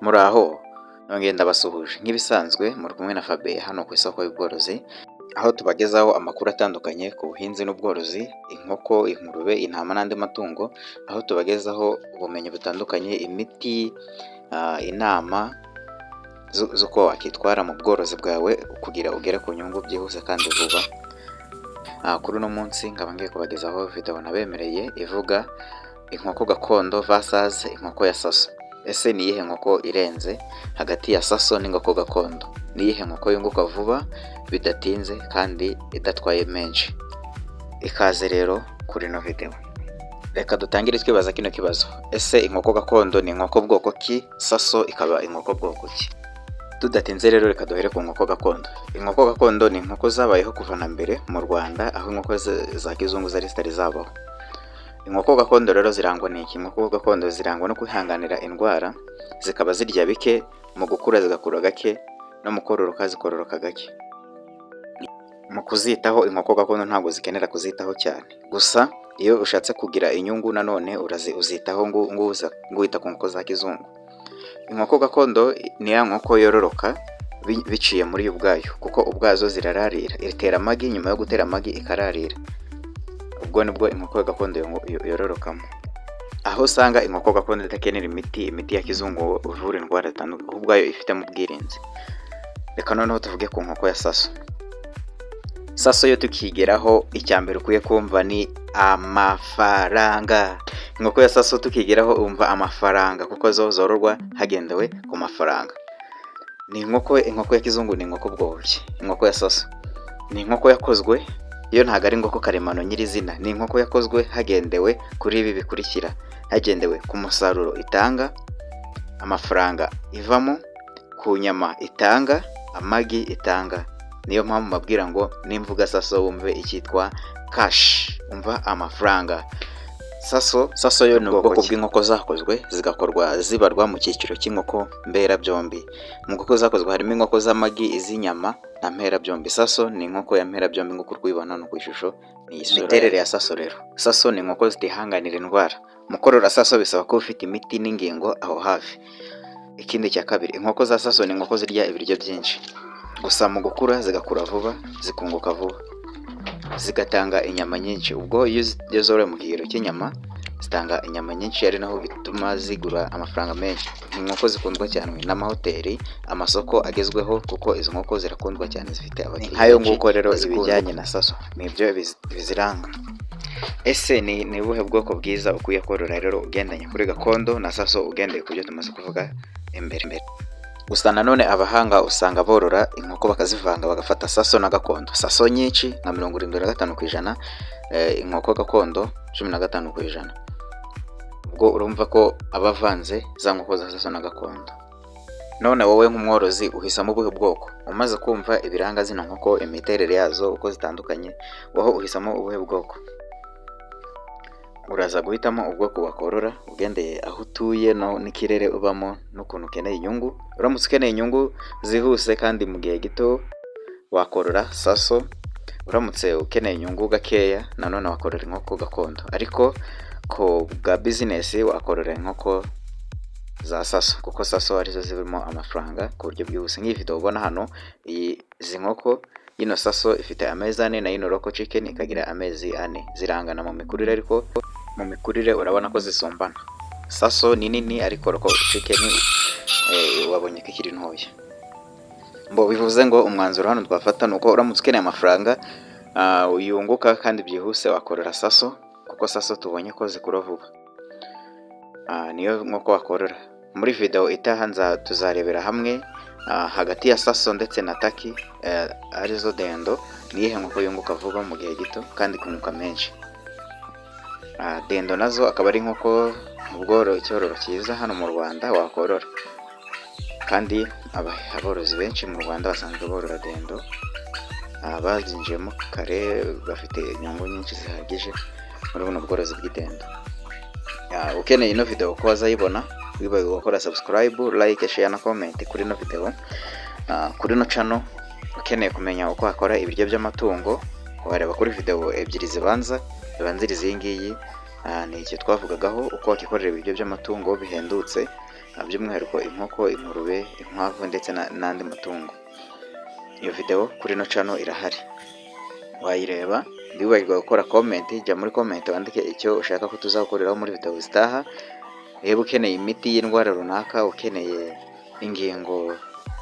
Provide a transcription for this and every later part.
Muraho, nongeye ndabasuhuje nk'ibisanzwe. Muri kumwe na Fabe hano ku Isoko y'Ubworozi, aho tubagezaho amakuru atandukanye ku buhinzi n'ubworozi, inkoko, ingurube, intama n'andi matungo, aho tubagezaho ubumenyi butandukanye, imiti, inama z'uko wakitwara mu bworozi bwawe kugira ugere ku nyungu byihuse kandi vuba. Kuri uno munsi nkaba ngiye kubagezaho video nabemereye ivuga inkoko gakondo versus inkoko ya Saso. Ese ni iyihe nkoko irenze hagati ya Saso n'inkoko gakondo? Ni iyihe nkoko yunguka vuba bidatinze kandi idatwaye menshi? Ikaze rero kuri ino video. Reka dutangire twibaza kino kibazo: ese inkoko gakondo ni inkoko bwoko ki? Saso ikaba inkoko bwoko ki? Tudatinze rero, reka duhere ku nkoko gakondo. Inkoko gakondo ni inkoko zabayeho kuva na mbere mu Rwanda, aho inkoko za kizungu zari zitari zabaho. Inkoko gakondo rero zirangwa n'iki? Inkoko gakondo zirangwa no kwihanganira indwara, zikaba zirya bike, mu gukura zigakura gake, no mu kororoka zikororoka gake. Mu kuzitaho, inkoko gakondo ntabwo zikenera kuzitaho cyane. Gusa iyo ushatse kugira inyungu nanone uzitaho ng'uwita ku nkoko za kizungu. Inkoko gakondo ni ya nkoko yororoka biciye muri yo ubwayo, kuko ubwazo zirararira, itera amagi, nyuma yo gutera amagi ikararira. Ubwo nibwo inkoko gakondo yororokamo. Aho usanga inkoko gakondo idakenera imiti ya kizungu ivura indwara zitandukanye, kuko ubwayo ifitemo ubwirinzi. Reka noneho tuvuge ku nkoko ya Saso. Saso yo tukigeraho, icya mbere ukwiye kumva ni amafaranga. Inkoko ya Saso tukigeraho wumva amafaranga, kuko zo zororwa hagendewe ku mafaranga. Ni inkoko ya kizungu ni inkoko bwoko ki? Inkoko ya Saso ni inkoko yakozwe, yo ntabwo ari inkoko karemano nyirizina, ni inkoko yakozwe hagendewe kuri ibi bikurikira: hagendewe ku musaruro itanga, amafaranga ivamo, ku nyama itanga, amagi itanga. Niyo mpamvu mbabwira ngo nimvuga Saso wumve icyitwa cash, umva amafaranga. Saso yo ni ubwoko bw'inkoko zakozwe, zigakorwa zibarwa mu cyiciro cy'inkoko mberabyombi. Mu nkoko zakozwe harimo inkoko z'amagi, iz'inyama na mperabyombi. Saso ni inkoko ya mperabyombi nk'uko uri kubibona hano ku ishusho. Ni imiterere ya Saso rero. Saso ni inkoko zitihanganira indwara. Mu korora Saso bisaba kuba ufite imiti n'ingingo aho hafi. Ikindi cya kabiri, inkoko za Saso ni inkoko zirya ibiryo byinshi. Gusa mu gukura zigakura vuba, zikunguka vuba, zigatanga inyama nyinshi. Ubwo iyo zorowe mu kigero cy'inyama, zitanga inyama nyinshi, ari naho bituma zigura amafaranga menshi. Ni inkoko zikundwa cyane n'amahoteli, amasoko agezweho, kuko izo nkoko zirakundwa cyane, zifite abakiriya. Nk'ayo nguko rero ibijyanye na Saso ni ibyo biziranga. Ese ni ubuhe bwoko bwiza ukwiye korora rero ugendanye kuri gakondo na Saso, ugendeye ku byo tumaze kuvuga imbere mbere? Gusa nanone abahanga usanga borora inkoko bakazivanga, bagafata Saso na gakondo. Saso nyinshi nka 75%, inkoko gakondo 15%. Ubwo urumva ko aba avanze za nkoko za Saso na gakondo. None wowe nk'umworozi uhisamo ubuhe bwoko? Umaze kumva ibiranga zino nkoko, imiterere yazo, uko zitandukanye, wowe uhisamo ubuhe bwoko? Uraza guhitamo ubwoko wakorora ugendeye aho utuye n'ikirere ubamo n'ukuntu ukeneye inyungu. Uramutse ukeneye inyungu zihuse kandi mu gihe gito, wakorora Saso. Uramutse ukeneye inyungu gakeya, nanone wakorora inkoko gakondo. Ariko ku bwa business wakorora inkoko za Saso, kuko Saso arizo zirimo amafaranga ku buryo bwihuse. Nk'iyi video ubona hano, izi nkoko, yino Saso ifite amezi 4 na yino local chicken ikagira amezi 4. Zirangana mu mikurire, ariko mu mikurire urabona ko zisumbana. Saso ni nini, ariko local chicken wabonye ko ikiri ntoya. Mbo bivuze ngo umwanzuro hano twafata ni uko uramutse ukeneye amafaranga yunguka kandi byihuse, wakorora Saso, kuko Saso tubonye ko zikura vuba, niyo nkoko wakorora. Muri video itaha tuzarebera hamwe hagati ya Saso ndetse na turkey, arizo dendo, niyihe nkoko yunguka vuba mu gihe gito kandi ikunguka menshi. Dendo nazo akaba ari inkoko ubworo icyororo cyiza hano mu Rwanda wakorora, kandi aborozi benshi mu Rwanda basanzwe borora dendo, bazinjiyemo kare, bafite inyungu nyinshi zihagije muri buno bworozi bw'idendo. Ukeneye ino video ko wazayibona, wibagiwe gukora subscribe, like, share na comment kuri ino video, kuri ino channel. Ukeneye kumenya uko wakora ibiryo by'amatungo, wareba kuri video ebyiri zibanza zibanziriza iyi ngiyi. Ni icyo twavugagaho, uko wakikorera ibiryo by'amatungo bihendutse. by'umwihariko inkoko, ingurube, inkwavu ndetse n'andi matungo. Iyo video kuri ino channel irahari, wayireba. Ntiwibagirwe gukora comment, jya muri comment wandike icyo ushaka ko tuzakoreraho muri video zitaha. Niba ukeneye imiti y'indwara runaka, ukeneye ingingo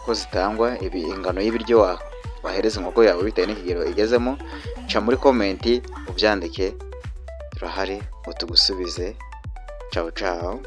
ko zitangwa, ingano y'ibiryo wahereza inkoko yawe bitewe n'ikigero igezemo, ca muri comment ubyandike, turahari ngo tugusubize. Ciao ciao.